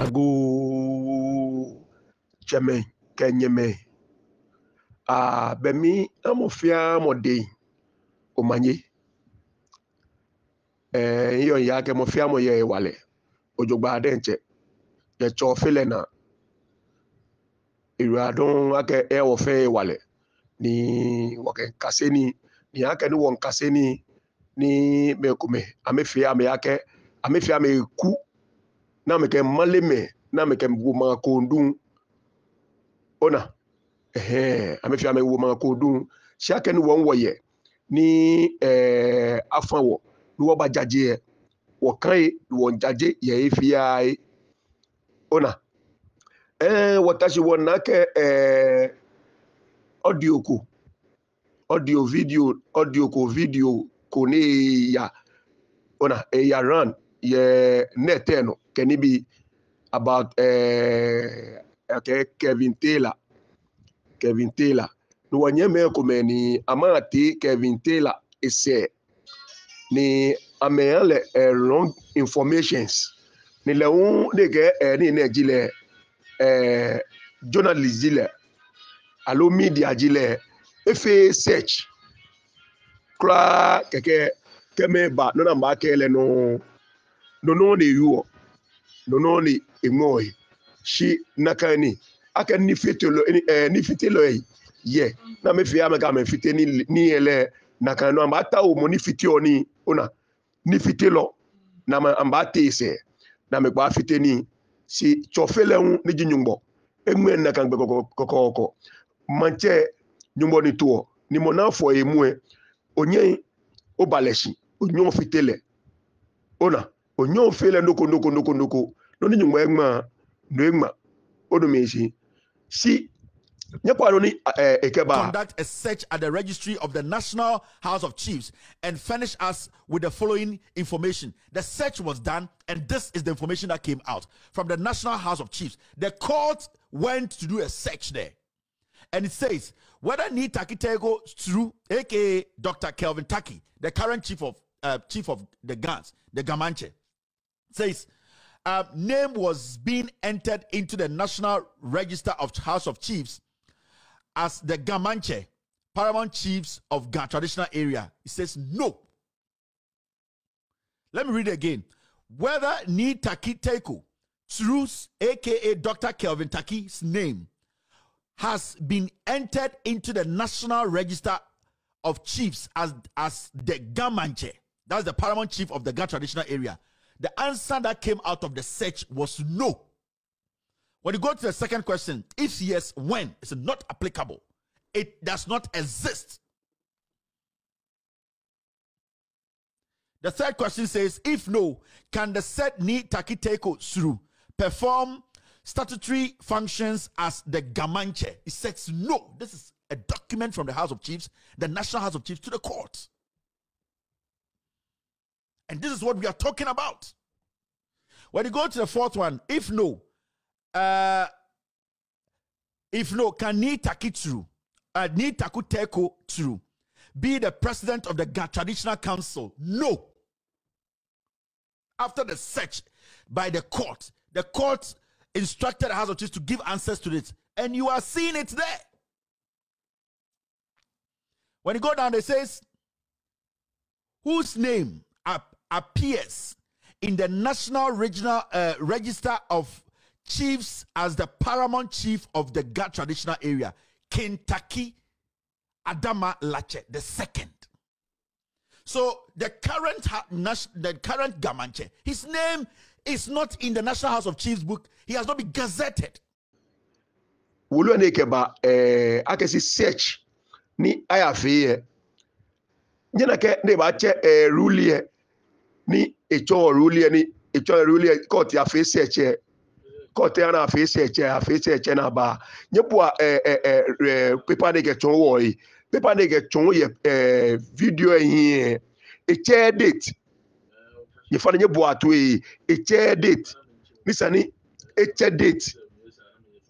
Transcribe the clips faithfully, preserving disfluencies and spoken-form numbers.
Agoo, tsɛmɛi kɛ nyɛmɛi. Aa, be mli amɔ fɛɛ amɔ dɛŋ omanye. Ɛɛ, eyɔɔ yaa akɛ mɔ fɛɛ mɔ yɛ hewalɛ. Ojogbaŋŋ diɛŋtsɛ. Yɛ Tsɛ Ofe lɛ naa. Ewie dɔŋŋ akɛ ewo fɛɛ hewalɛ. Ni wɔkɛkase nii, ni akɛni wɔkase nii, ni mɛi komɛi, amɛfee amɛ akɛ, amɛfee amɛ eku, ni amɛkɛ malemɛi, ni amɛkɛ wo maŋ ko duŋ. Ona, ɛhɛɛ, amɛfee amɛ wo maŋ ko duŋ. Shi akɛni wɔ hu wɔyɛ, ni, ɛɛ, afã wɔ, ni wɔbajaje lɛ, wɔkã he, ni wɔjaje yɛ he fɛɛ he. Ona, ɛɛ, wɔta shi wɔna akɛ, ɛɛ, audio ko, audio video, audio ko, video ko ni eya, ona, eya run yɛ net lɛ nɔ kɛ nibii about, ɛɛ, akɛ Kevin Taylor, Kevin Taylor. Ni wɔnyɛmimɛi komɛi ni amɛtee Kevin Taylor esɛɛ, ni amɛha lɛ, ɛɛ, wrong informations. Ni lɛ hu ni ekɛɛ, ɛɛ, nii nɛɛ ji lɛ, ɛɛ, journalist ji lɛ, aloo media ji lɛ, efeee search kwraa kɛkɛ, kɛ amɛba, nɔ ni amɛbakɛɛ lɛ nɔ, no nɔŋŋ ni ewieɔ, no nɔŋŋ ni eŋmɛɔ he. Shi nakai ni, akɛ nifitelɔi, ɛɛ, nifitelɔi yɛ, ni amɛfee amɛkɛ amɛfite nii, nii lɛ, nakai nɔŋŋ amɛbaatao mɔ ni fiteɔ nii, ona, nifitelɔ, ni amɛ, amɛbaate esɛɛ, ni amɛkpa fite nii. Shi Tsɛ Ofe lɛ hu ni ji Nyɔŋmɔ, eŋmɛɛɛ nakai gbɛ kɔkɔɔkɔ. Maŋtsɛ, Nyɔŋmɔ ni toɔ, ni mɔ ni afɔ emuɛ, onyɛŋ oba lɛ shi, onyɛŋ ofite lɛ. Ona, onyɛŋ ofee lɛ nɔ ko, nɔ ko, nɔ ko, nɔ ko. Nɔ ni Nyɔŋmɔ eŋma, no eŋma. Onu mishishi? Shi, nyɛkwɛa nɔ ni, ɛɛ, ekɛba. Conduct a search at the registry of the National House of Chiefs and furnish us with the following information. The search was done, and this is the information that came out from the National House of Chiefs. The court went to do a search there. And it says, whether Nii Tackie Teiko Tsuru, A K A Doctor Kelvin Tackie, the current chief of, uh, chief of the Gans, the Ga Mantse, says, uh, name was being entered into the National Register of House of Chiefs as the Ga Mantse, paramount chiefs of Ga traditional area. He says no. Let me read it again. Whether Nii Tackie Teiko Tsuru's, A K A Doctor Kelvin Tackie's name has been entered into the National Register of Chiefs as, as the Ga Mantse, that's the paramount chief of the Ga traditional area. The answer that came out of the search was no. When you go to the second question, if yes, when? It's not applicable. It does not exist. The third question says, if no, can the said Nii Tackie Teiko Tsuru perform statutory functions as the Ga Mantse? He says no. This is a document from the House of Chiefs, the National House of Chiefs, to the court. And this is what we are talking about. When you go to the fourth one, if no, uh, if no, can Nii Tackie Tsuru, uh, Nii Tackie Teiko Tsuru, be the president of the Ga Traditional Council? No. After the search by the court, the court instructed the House of Chiefs to give answers to this. And you are seeing it there. When you go down, it says, whose name ap-, appears in the National Regional, uh, Register of Chiefs as the paramount chief of the Ga traditional area, King Tackie Adama Latse the second. So the current ha-, nas-, the current Ga Mantse, his name is not in the National House of Chiefs book. He has not been gazetted. Wolo ni ekɛba, eh, akɛshi search ni ayafee lɛ. Nyɛna akɛ ni ebaatsɛ, eh, ruling lɛ, ni etsɔ ruling lɛ, ni etsɔ ruling lɛ, court yafee search lɛ. Court lɛ ana afee search lɛ, afee search lɛ ni aba. Nyɛbua, eh, eh, eh, eh, paper ni ekɛtsɔɔ wɔ lɛ. Paper ni ekɛtsɔɔ yɛ, eh, video lɛ hiɛ lɛ, etsɛɛɛ date. Nyɛfã ni nyɛbua toi, etsɛɛɛ date. Ni esa ni etsɛ date.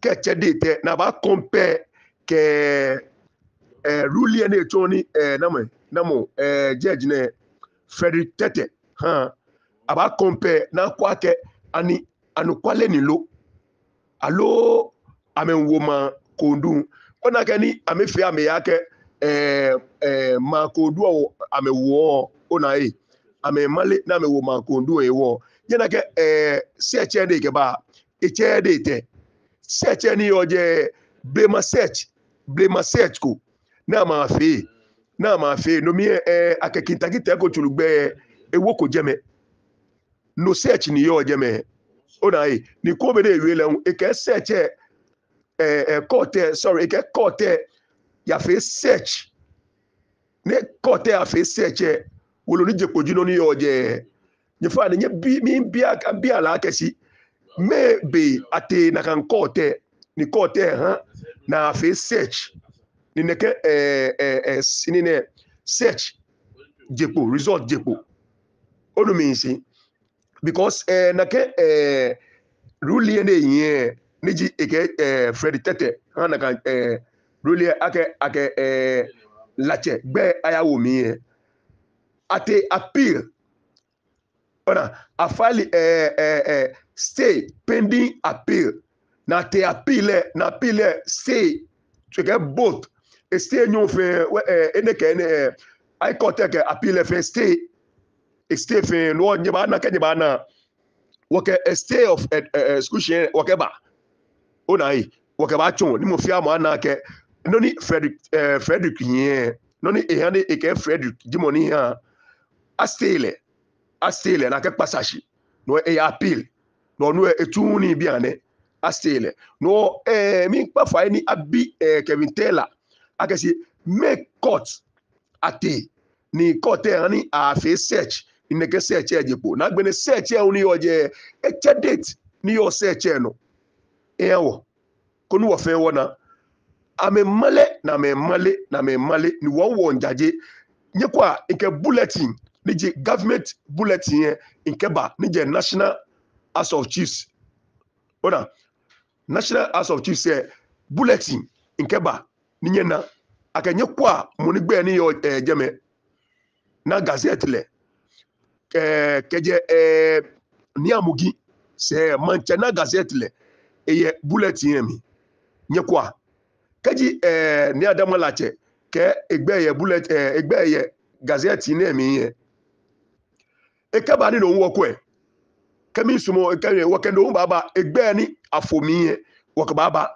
Kɛ etsɛ date lɛ, ni aba compare kɛ, eh, ruling lɛ ni etsɔɔ ni, eh, namɔ, namɔ, eh, judge nɛɛ, Frederick Tetteh, ha. Aba compare ni akwɛ akɛ ani anɔkwale ni lo? Aloo amɛwo maŋ ko duŋ? Ona akɛ ni amɛfee amɛya akɛ, eh, eh, maŋ ko duŋ amɛwoɔ, ona ei. Amɛmale ni amɛwo maŋ ko duŋ hewɔ. Nyɛna akɛ, eh, search lɛ ni ekɛba, etsɛ lɛ etɛ. Search lɛ ni yɔɔ jɛi, blema search, blema search ko. Ni amɛfee, ni amɛfee. No mli lɛ, eh, akɛ Kintakite Kotsuru gbɛi, ewoko jɛmɛ. No search ni yɔɔ jɛmɛ. Ona ei, ni ko be ni ewie lɛ hu, ekɛ search lɛ, eh, eh, court lɛ, sorry, ekɛ court lɛ yafee search. Ni court lɛ yafee search lɛ, wolo ni je kpo ji nɔ ni yɔɔ jɛi. Nyɛfainɛ, nyɛbi, miibi, miibi alɛ akɛ shi, mɛɛ be atee nakai court lɛ, ni court lɛ ha, ni afee search. Ni nɛkɛ, eh, eh, eh, sini nɛɛ, search je kpo, result je kpo. Onu mi shishi. Because, eh, nakai, eh, ruling lɛ ni ehiɛ, ni ji ekɛ, eh, Fred Tetteh, ha nakai, eh, ruling lɛ akɛ, akɛ, eh, Latse gbɛi ayawo mli lɛ. Atee appeal. Ona, afile, eh, eh, eh, stay pending appeal. Ni atee appeal lɛ, ni appeal lɛ stay. Tsɔɔ akɛ both. E stay enyɔ fɛɛ, wɛ, eh, enɛ kɛ enɛ, eh, High Court lɛ kɛ appeal lɛ fɛɛ stay. E stay fɛɛ, no nyɛbaana, kɛ nyɛbaana. Wɔkɛ a stay of, eh, eh, execution, wɔkɛba. Ona ei, wɔkɛbatsɔɔ, ni mɔ fɛɛ mɔ ana akɛ, nɔ ni Frederick, eh, Frederick hiɛ, nɔ ni eha ni ekɛ Frederick ji mɔ ni ha. A stay lɛ, a stay lɛ, ni akɛkpasa shi. No eya appeal. No, no etsu nii bianɛ. A stay lɛ. No, eh, miikpa fai ni abi, eh, Kevin Taylor akɛ shi mɛɛ court atee, ni court lɛ ha ni afee search, ni nɛkɛ search lɛ je kpo. Ni agbɛnɛ search lɛ hu ni yɔɔ jɛi, etsɛ date ni yɔɔ search lɛ nɔ eha wɔ, koni wɔ fɛɛ wɔna. Amɛmale, ni amɛmale, ni amɛmale, ni wɔ hu wɔmiijaje. Nyɛkwɛa, mikɛ bulletin, ni ji government bulletin lɛ, mikɛba, ni jɛ National House of Chiefs. Ona, National House of Chiefs lɛ bulletin mikɛba, ni nyɛna akɛ nyɛkwɛa mɔ ni gbɛi ni yɔɔ, eh, jɛmɛ. Naa gazette lɛ. Eh, kɛjɛ, eh, Nii Amugi sɛɛ, maŋtsɛ Naa gazette lɛ, eyɛ bulletin lɛ mli. Nyɛkwɛa. Kɛji, eh, Nii Adama Latse kɛ egbɛi yɛ bullet, eh, egbɛi yɛ gazette nɛɛ mli lɛ, ekɛba ni no hu wɔkwɛ. Kɛ miisumɔ, ekɛ, wɔkɛ no hu baaba, egbɛi ni afo mli lɛ, wɔkɛbaaba.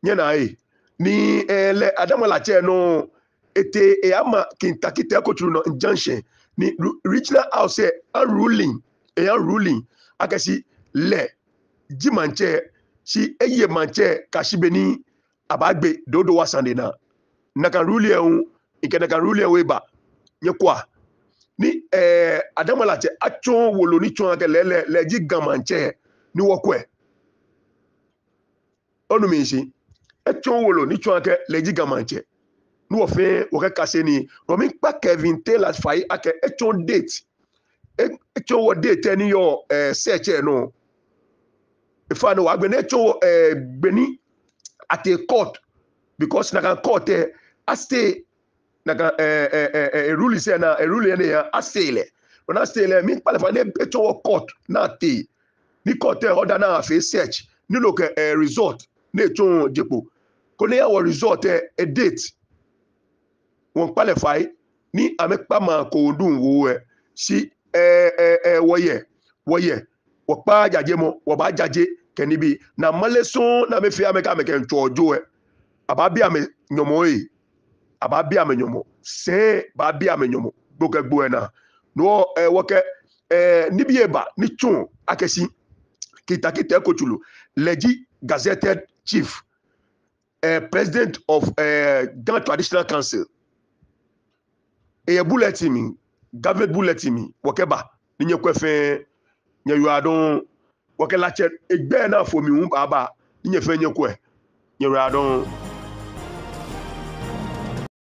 Nyɛna ei. Ni, eh, lɛ Adama Latse nɔ, etee eyama Kintakite Kotsuru nɔ injunction. Ni ru-, Regional House lɛ, a ruling, eya ruling akɛ shi lɛ ji maŋtsɛ, shi eye maŋtsɛ kɛyashi be ni abaagbe Dodowa sane naa. Nakai ruling lɛ hu, mikɛ nakai ruling lɛ hu eba. Nyɛkwɛa. Ni, eh, Adama Latse atsɔɔ wolo ni tsɔɔ akɛ lɛ, lɛ, lɛ ji Ga maŋtsɛ, ni wɔkwɛ. Onu mi shishi. Etsɔɔ wolo ni tsɔɔ akɛ lɛ ji Ga maŋtsɛ. Ni wɔ fɛɛ wɔkɛkase nii. No miikpa Kevin Taylor fai akɛ etsɔɔ date. E-, etsɔɔ wɔ date lɛ ni yɔɔ, eh, search lɛ nɔ. Efa ni wɔ agbɛnɛ etsɔɔ wɔ, eh, gbi ni atee court. Because nakai court lɛ, a stay nakai, eh, eh, eh, eh, ruling lɛ naa, eh, ruling lɛ naa, a stay lɛ. When a stay lɛ, miikpa lɛ fai ni etsɔɔ wɔ court ni atee. Ni court lɛ order ni afee search. Ni no kɛ, eh, result ni etsɔɔ je kpo. Koni eha wɔ result lɛ, eh, date. Wɔmiikpa lɛ fai ni amɛkpa maŋ ko duŋ woo lɛ. Shi, eh, eh, eh, wɔyɛ, wɔyɛ. Wɔkpaa jajemɔ, wɔbaajaje kɛ nibii. Ni amale sɔŋŋ ni amɛfee amɛkɛ amɛkɛ ŋtsɔ jo lɛ, abaabi amɛ nyɔmɔ ei. Abaabi amɛ nyɔmɔ. Sɛɛ baabi amɛ nyɔmɔ. Gbo kɛ gbo lɛ naa. No, eh, wɔkɛ, eh, nibii eba ni tsɔɔ akɛ shi Kintakite Kotsuru, lɛ ji gazetted chief, eh, president of, eh, Ga Traditional Council. Eyɛ bulletin mli, government bulletin mli, wɔkɛba, ni nyɛkwɛ fɛɛ, nyɛyiwaladɔŋŋ, wɔkɛ Latse egbɛi ni afo mli hu baaba, ni nyɛ fɛɛ nyɛkwɛ, nyɛyiwaladɔŋŋ.